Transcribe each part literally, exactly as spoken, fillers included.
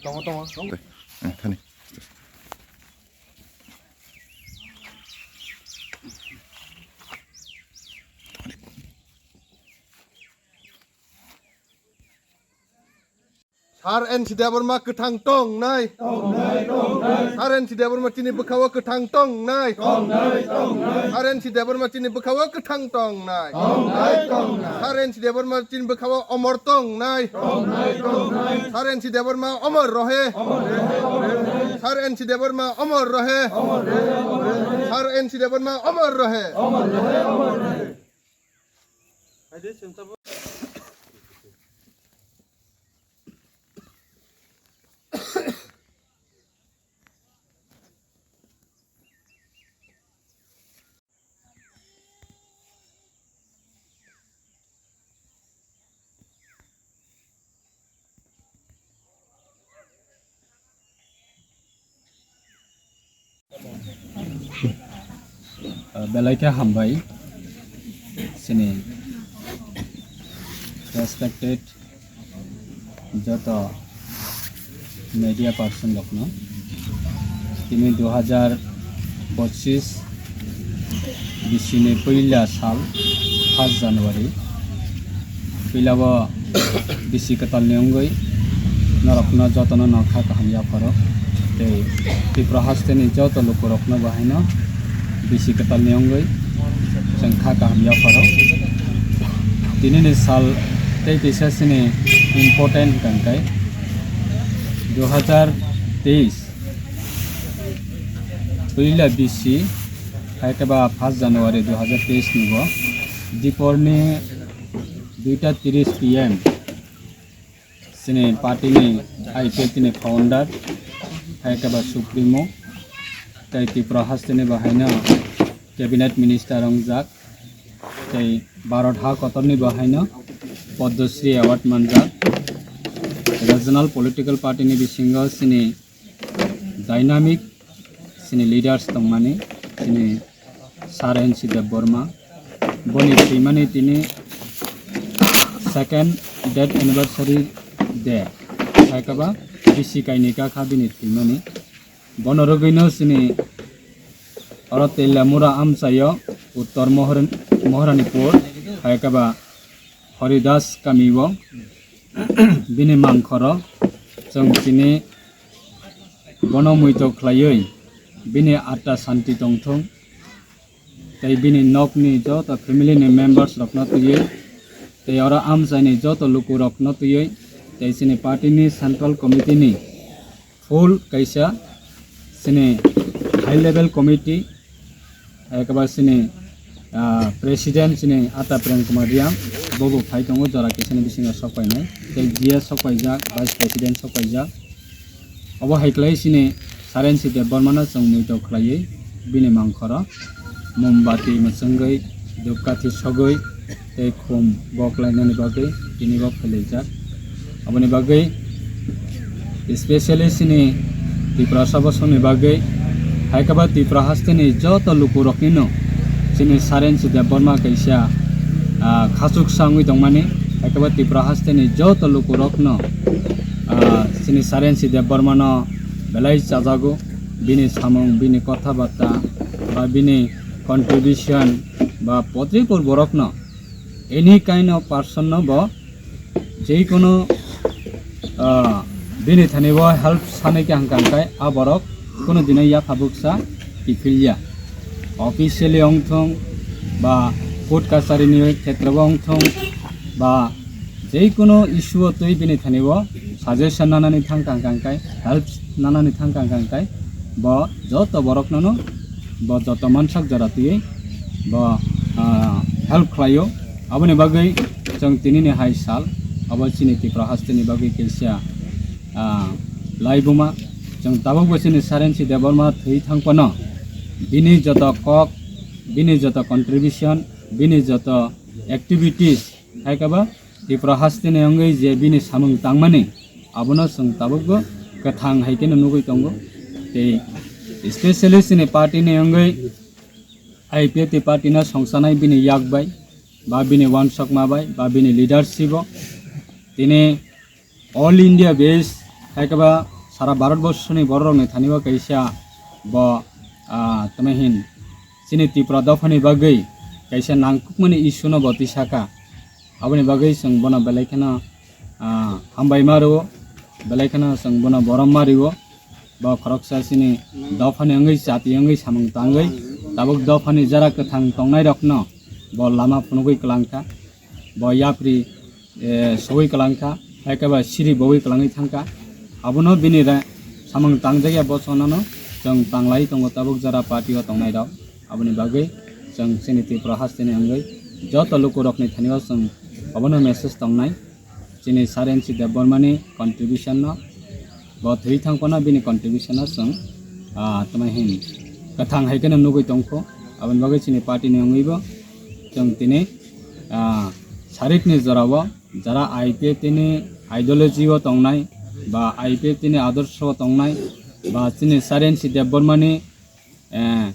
Tongo, tongo. Eh, thani. Sir N C Debbarma kwthang tongnai. Sir N C Debbarma chini bwkhao kwthang tongnai. Sir N C Debbarma chini bwkhao kwthang tongnai. Sir N C Debbarma chini bwkhao omor tongnai. Sir N C Debbarma omor rohe. Sir N C Debbarma omor rohe. Sir N C Debbarma omor rohe. Belai khe hambai chini respected joto media person rokno. Tini dui hajar pochis bisini puila sal, first January. Puila o bisi kwtalni wngwi norokno jotono no kha kaham yapharo. Tei Tripura hasteni joto lukurokno bo haino bisi kwtalni wngwi chwng kha kaham yapharo. Tinini sal tei kisa chini important hwnkha khe dui hajar teis puila bisi, hai khe ba first January dui hajar teis ni bo diporni duita tiris P M chini party ni I P F T ni founder, hai khe ba Supremo, tei Tripura hasteni bo haino cabinet minister wngjak, tei Bharat ha kotorni bo haino Padma Shri Award manjak, regional political party ni bisingo chini dynamic chini leaders tongmani, chini Sir N C Debbarma, boni thwimani tini second death anniversary day, hai khe ba bisi kainwi kakha bini thwimani. Bono rwgwino chini oro Teliamura amchaio Uttor Mohor-, Moharanipur, hai khe ba Haridas kamio bini mangkhoro chwng tini bono muito khlaiwi bini atma santi tongthung, tei bini nokni joto family ni members rokno twiwi, tei oro amchaini joto lukurokno twiwi, tei chini party ni central committee ni full kaisa chini high level committee, ekaba chini, ah, president chini Ata Prem Kumar Reang, bobo phai tongo jora kisani bisingo sok painai, tei G S sok paijak, vice president sok paijak. Obo hai khlai chini Sir N C Debbarmano chwng muito khlaiwi bini mangkhoro mombati mwchwngwi, dupkathi sogwi, tei khum bok lainani bagwi tini bo phailaijak. Aboni bagwi specially chini Tiprasa bosongni bagwi, hai khe ba Tripura hasteni joto lukuroknino chini Sir N C Debbarma kaisa, ah, khachuksa wngwi tongmani, hai khe ba Tripura hasteni joto lukurokno, ah, chini Sir N C Debbarmano belai chajago, bini samung, bini kotha batta, ba bini contribution, ba potripur borokno any kind of person no bo jekono, ah, bini thani bo help sanai khe hangkang kai a borok kono dino yapha buksa kiphilya. Officially ongthong ba court kachari ni khetre bo ongthong ba jekono issue o twi bini thani bo suggestion nanani thangkha hangkang kai, help nanani thangkha hangkang kai, bo joto borok nono bo joto mansak jora twi bo, ah, help khlaio. Aboni bagwi chwng tini ni hai sal, abo chini Tripura hasteni bagwi kaisa, ah, laibuma. Chwng tabuk bo chini Sir N C Debbarma thwi thangphano Bini joto kok, bini joto contribution, bini joto activities, hai khe ba Tripura hasteni wngwi je bini samung tangmani, abono chwng tabukbo kwthang hai kheno nugwi tongo. Tei specially chini party ni wngwi I P F T party no songsanai bini yak bai, ba bini wansokma bai, ba bini leadership o tini all India base, hai khe ba sara Bharat borsoni borok rokni thani o kaisa bo, ah, tamo hin chini Tripura dophani bagwi kaisa nangkukmani issue no bo twi saka. Aboni bagwi chwng bono belai kheno, ah, hambai ma rwo, belai kheno chwng bono borom ma rwo. Bo khoroksa chini dophani wngwi, jati wngwi, samung tangwi, tabuk dophani jara kwthang tongnai rokno bo lama phunugwi kwlangkha, bo yapri, eh, sogwi kwlangkha, hai khe ba siri bogwi kwlangwi thangkha. Abono bini re-, samung tangjak ya bosonano chwng tanglai tongo tabuk jara party o tongnai rok. Aboni bagwi chwng chini Tripura hasteni wngwi joto lukurokni thani o chwng obono message tongnai. Chini Sir N C Debbarmani contribution no, bo thwi thang phano bini contribution no chwng, ah, tamo hin kwthang hai kheno nugwi tongkho. Aboni bagwi chini party ni wngwi bo chwng tini, ah, sarikni jorao jara I P F T ni ideology o tongnai ba I P F T ni adorsho o tongnai ba chini Sir N C Debbarmani eh,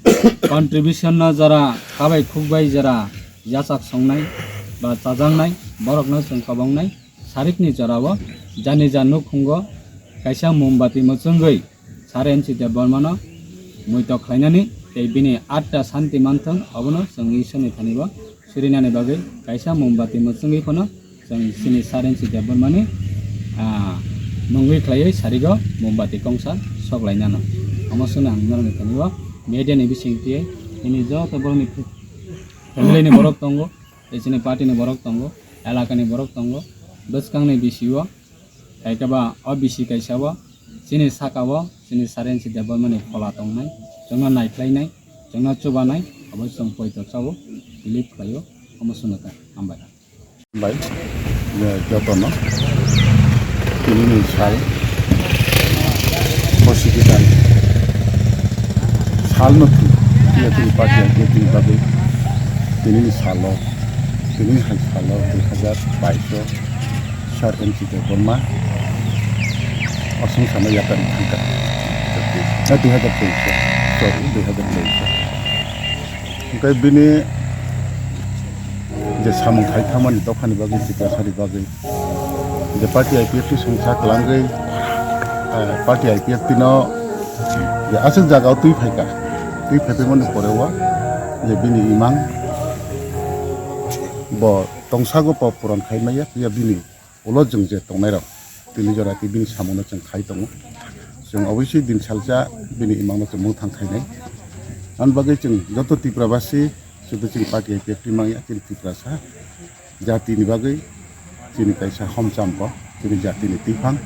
contribution no jara kabai khukbai jara yachak songnai ba chajaknai borokno chwng kwbangni sarikni jorao jani ja nukhungo kaisa mombati mwchwngwi Sir N C Debbarmano muitok khlainani tei bini atta santi manthwng, abono chwng Ishwarni thani bo surinani bagwi kaisa mombati mwchwngwi phano chwng chini Sir N C Debbarmani, ah, mungwi khlaiwi sarigo mombati kongsa sok lainano. Omo swngno ang norokni thani o media ni bising twi nini joto borokni family ni borok tongo, tei chini party ni borok tongo, elaka ni borok tongo, bwskang ni bisio, hai khe ba o bisi kaisa o chini saka o chini Sir N C Debbarmani phola tongnai, chwngno naikhlainai, chwngno chubanai, abo chwng poito chao, believe khlaio, omo swngno ta, hambai. Bai, jotono tinini sal, hospital salno thwi, tini party tini bagwi tinini salo, tini hai salo dui hazar baiso Sir N C Debbarma osong sama yakari thangkha. Na dui hazar teis, sorry, dui hazar teis. Hingke bini je samung khai thangmani dophani bagwi, Tiprasani bagwi, je party I P F T songsa kwlangwi, eh, party I P F T no je aswk jagao twi phaikha, twi phaipaimani poreo je bini imang bo tongsago pop puron khai maya, phiya bini ulo chwng je tongnairok tini jora tei bini samungno chwng khai tongo. Chwng obviously din salsa bini imangno chwng mungthang khainai. Ani bagwi chwng joto Tiprabasi, sudu chini party I P F T mangya, chini Tiprasa jatini bagwi chini kaisa homcham bo, chini jatini twiphang.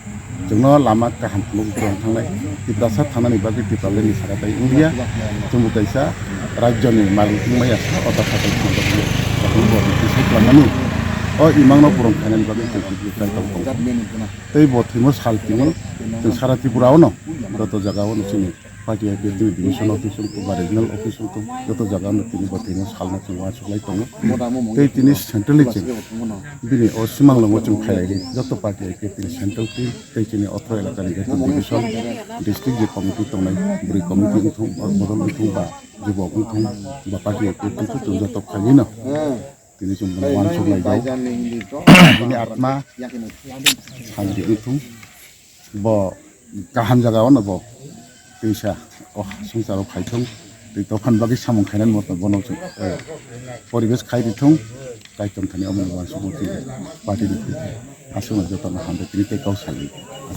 Chwngno lama kaham phunuk tong thangnai, Tiprasa thangnani bagwi Tipralandni saka tai wngya. Chwngbo kaisa rajyoni malik wngmaya, o ta sakai thangjakya. Chwngbo twi sai khlangmani, o imangno purung khainani bagwi chwng twi sai tong tong. Tei bo thwimo sal tini chwng sara Tripura-o no, joto jaga-o no chini party I P F T ni division office wngtong ba regional office wngtong, joto jaga-o no tini bo thwimo salno chwng uansuk lai tongo. Tei tini centrally chwng bini o swmang longo chwng phai lai joto party I P F T ni central team tei chini otro elakani joto division, district je committee tongnai, bwrwi committee wngthung, bodol wngthung ba jubok wngthung ba party I P F T wngthung, chwng joto phaiwi no. Tini chwng bono uansuk lai jao. Bini atma santi wngthung. Bo kaham jaga o no bo twisa o swngcharo phaithung. Tei tokhan bagwi samung khainani moto bono chwng, eh, poribesh khai rithung. Kaitor thani omo uansukmung twi party ni aswkno jotono hambai tini tei kok sadi.